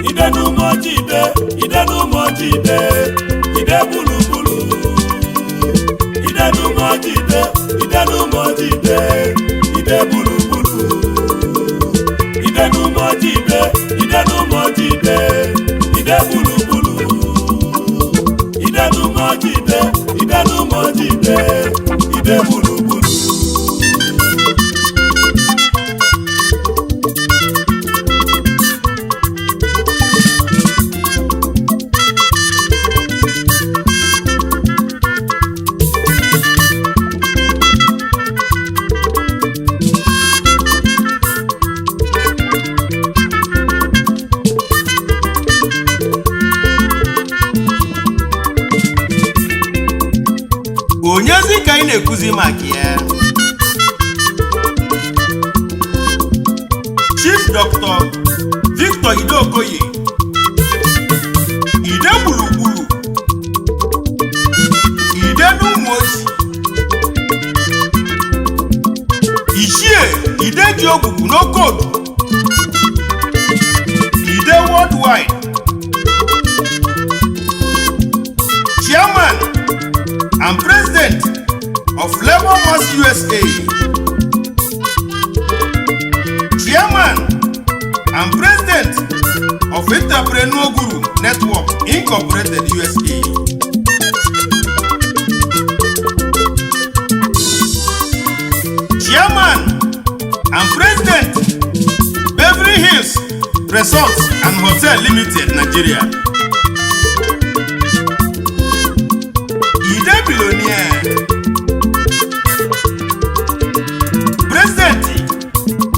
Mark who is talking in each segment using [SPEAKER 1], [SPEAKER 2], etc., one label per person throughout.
[SPEAKER 1] Ide n'ụmụojide, ide n'ụmụojide, ide gburugburu. Ide n'ụmụojide, ide n'ụmụojide, ide gburugburu. Ide n'ụmụojide, ide n'ụmụojide, ide gburugburu. Ide n'ụmụojide, ide n'ụmụojide, ide gburugburu.
[SPEAKER 2] Onyezi ka anyị na-ekwuzi maka ya? Chief Dr. Victor Ideokoye, Ide gburugburu, Ide n'Ụmụoji, Ichie Ide ji ogbugbu n'Okodu, Ide Worldwide, Chairman and President of Labour Mass USA, Chairman and President of Entrepreneur Guru Network Incorporated USA. Chairman and President, Beverly Hills Resorts and Hotel Limited, Nigeria. Ide billionaire. President,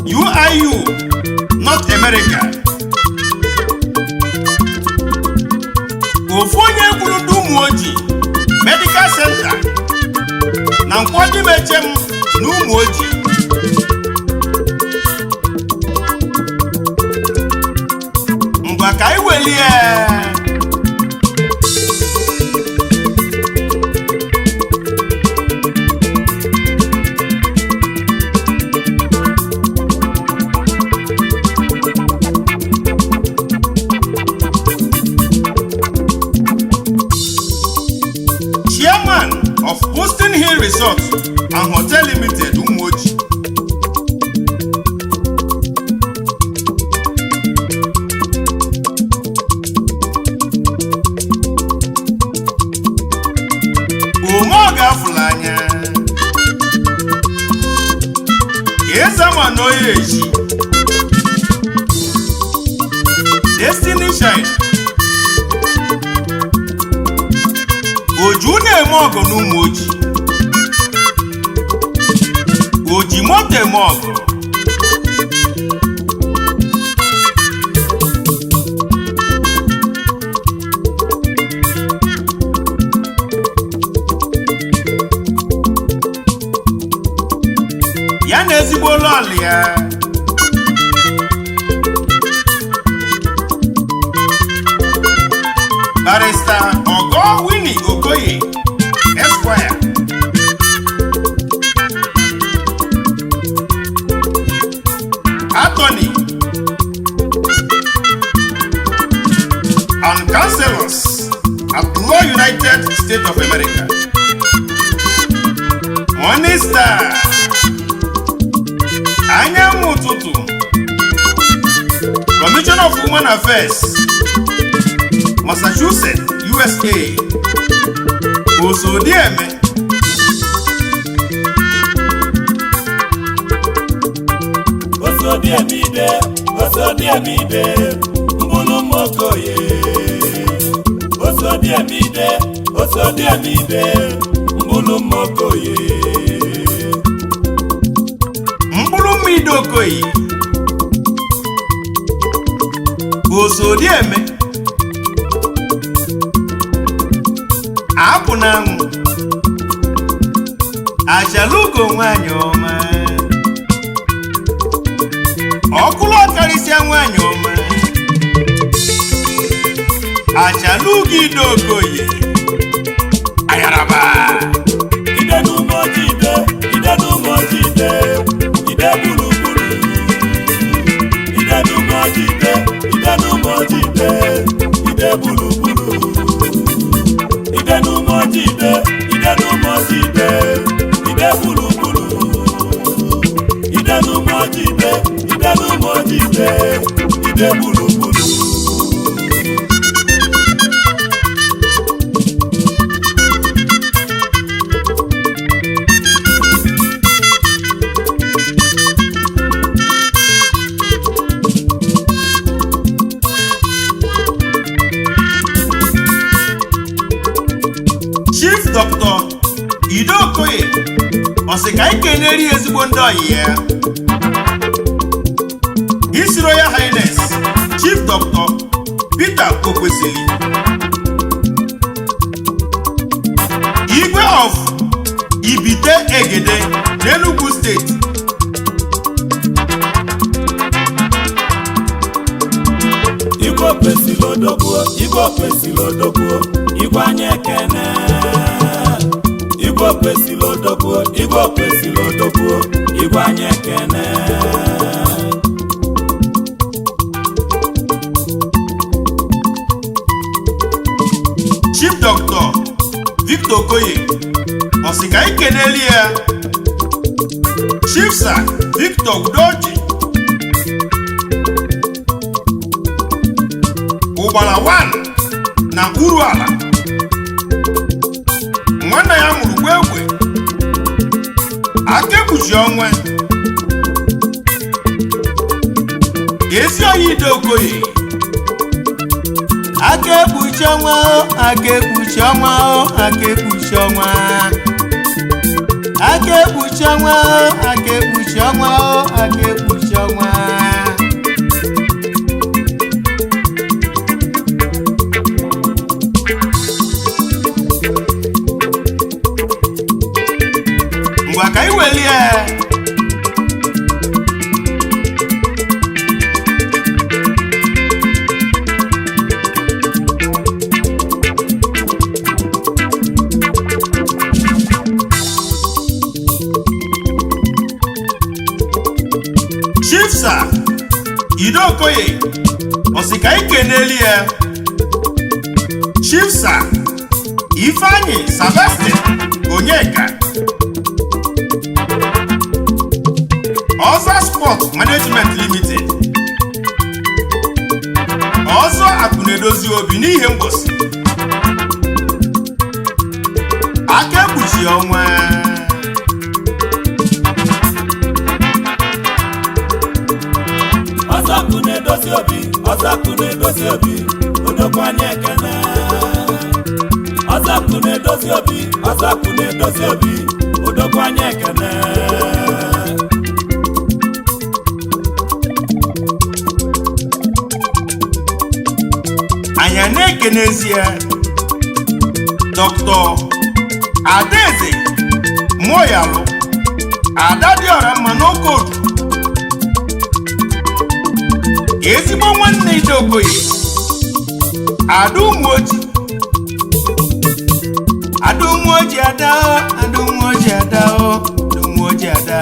[SPEAKER 2] UIU North America. Ofu onye kwuru ndị Ụmụoji Medical Center na Nkwọdimechem na Ụmụoji. Ngwa, ka anyị welie. Chairman of Boston Hill Resort and Hotel Limited, Umuoji. Ome afụla anya ịzama n'oye eji Destiny Shine, oju na-eme ọgụ n'ụmụ ojii, oji moto eme ọgụ. Ya na ezigbo lọlụ ya, Barrister Ogo Winnie Okoye Esquire. Attorney and Counselors at Law, United States of America. Morning Star, Anyanwụ Ụtụtụ, Commissioner of Women Affairs, Massachusetts, USA. Osodieme.
[SPEAKER 1] Osodiemide, osodiemide, mbụlụ mmokoye. Osodiemide, osodiemide, mbụlụ mmokoye.
[SPEAKER 2] Mkpụrụ mmiri Okoye, Osodieme, apụ n'anwụ, ajalugo nwanyị ọma, ọkụlụ ọkarịsịa nwanyị ọma, ajalugo ide Okoye, ayaraba.
[SPEAKER 1] Ide n'ụmụojide, ide n'ụmụojide, ide gburugburu. Ide n'ụmụojide, ide n'ụmụojide, ide gburugburu. Ide n'ụmụojide, ide n'ụmụojide, ide gburugburu. Ide n'ụmụojide, ide n'ụmụojide, ide gburugburu.
[SPEAKER 2] Chief Dr. Ido Okoye ọ sị ka anyị kenere ya ezigbo ndị ọyị ya, His Royal Highness Chief Dr. Peter Okwesili, Igwe of Ibite Egede n'Enugu Steeti.
[SPEAKER 1] Igwe kwesịrị odogwu, igwe kwesịrị odogwu, igwe anyị ekene. Igwe kwesịrị odogwu, igwe kwesịrị odogwu, igwe anyị ekene.
[SPEAKER 2] Chief Dr. Victor Okoye ọ sị ka anyị keneli ya Chief Sir Victor Udoji, Ụgbala 1 na Uruala, nwanne ya mụrụ gwegwe aka ekpuchi ọnwa, ezi oyi Ide Okoye. Aka ekpuchi ọnwa o, aka ekpuchi ọnwa o, aka ekpuchi ọnwa, aka ekpuchi ọnwa o, aka ekpuchi ọnwa o, aka ekpuchi ọnwa. Ngwa, ka anyị welie. Chief Sir Ido Okoye ọ sị ka anyị keneli ya Chief Sir Ifeanyi Sebastian Onyeka, Ọzọ Sport Management Limited, Ọzọ Akụna-edozi obi n'ihe mgbosi, aka ekpuchi ọnwa.
[SPEAKER 1] Ọzọkụ na-edozi obi, ọzọkụ na-edozi obi, odokwu anyị ekene. Ọzọkụ na-edozi obi, ọzọkụ na-edozi obi, odokwu anyị ekene.
[SPEAKER 2] Anyị na-ekenezie Dr. Adaeze Moyalụ, Ada Dịọra Mma n'Okodu, ezigbo nwanne Ide Okoye, ada Ụmụoji, ada Ụmụoji, ada o, ada Ụmụoji, ada o, ada Ụmụoji, ada,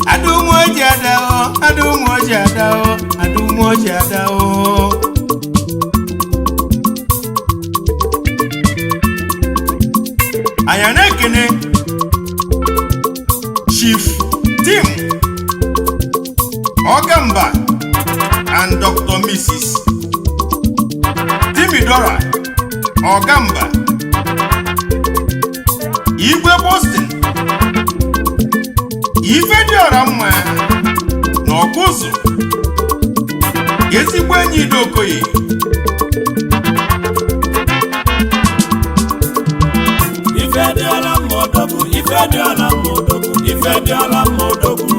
[SPEAKER 2] ada Ụmụoji. oji ada o, ada ụmụ oji ada o, ada ụmụ oji ada o. Anyị na-ekene Chief Tim Ogamba and Dr. Mrs. Timidora Ogamba, Igwe Boston, Ifediora mma na Ọkụzụ, ezigbo enyi Idokoye.
[SPEAKER 1] Ife dị ọla mma odogwu, ife dị ọla mma odogwu, ife dị ọla mma odogwu.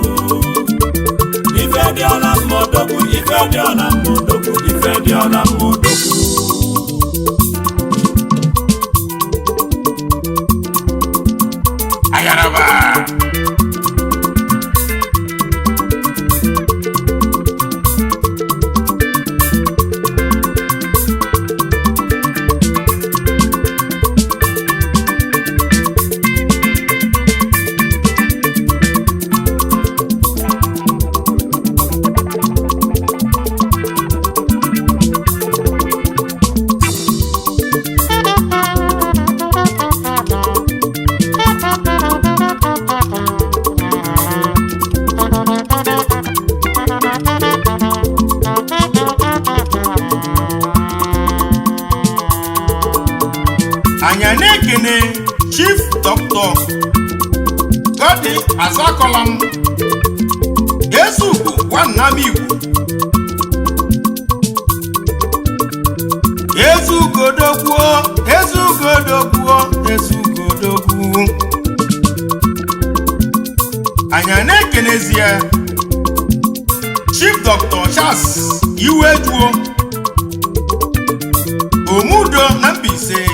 [SPEAKER 1] Ife dị ọla mma odogwu, ife dị ọla mma odogwu, ife dị ọla mma odogwu.
[SPEAKER 2] Ayaraba. Anyị na-ekene Chief Dr. Godi Azakolam, Ezugwu Nwanam Igbo, Ezugodogwuo, Ezugodogwuo, Ezugodogwu. Anyị na-ekenezie Chief Dr. Charles Iwejuo, Omudo na Mbaise.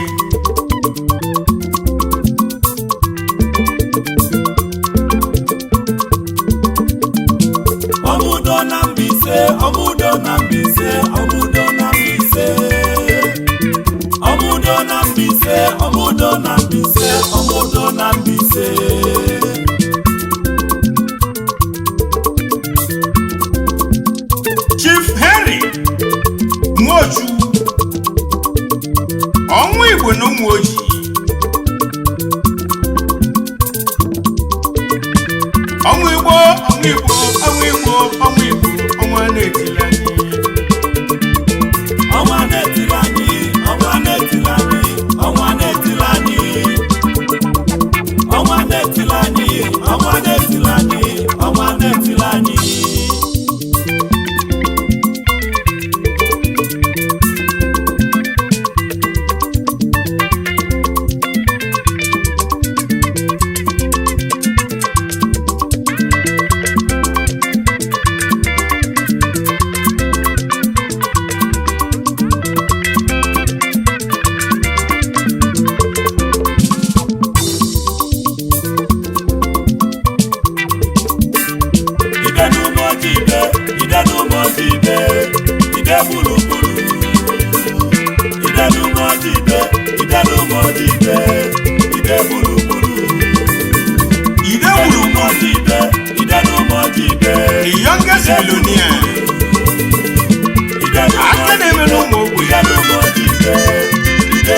[SPEAKER 1] Ọmụdo na Mbaise, ọmụdo na Mbaise, ọmụdo na Mbaise. Ọmụdo na Mbaise, ọmụdo na Mbaise, ọmụdo na Mbaise.
[SPEAKER 2] Chief Henry Nwochu, ọnwụ Igbo na ụmụ ojii, ọnwụ Igbo, ọnwụ Igbo, ọnwụ Igbo, ọnwụ Igbo, ọnwa na-etili anyị.
[SPEAKER 1] Ọnwa na-etili anyị, ọnwa na-etili anyị, ọnwa na-etili anyị. Ọnwa na-etili anyị, ọnwa na-etili anyị, ọnwa na-etili anyị. Ide n'ume ojii ide, ide n'ume ojii ide, ide gburugburu. Ide n'ume ojii ide, ide n'ume ojii ide, ide gburugburu.
[SPEAKER 2] Ide
[SPEAKER 1] Ide
[SPEAKER 2] wuru
[SPEAKER 1] n'ume ojii ide, ide n'ume ojii ide,
[SPEAKER 2] the youngest billionaire,
[SPEAKER 1] ide n'ume
[SPEAKER 2] aka na-eme n'ụmụ ogbenye.
[SPEAKER 1] ide n'ume ojii ide, ide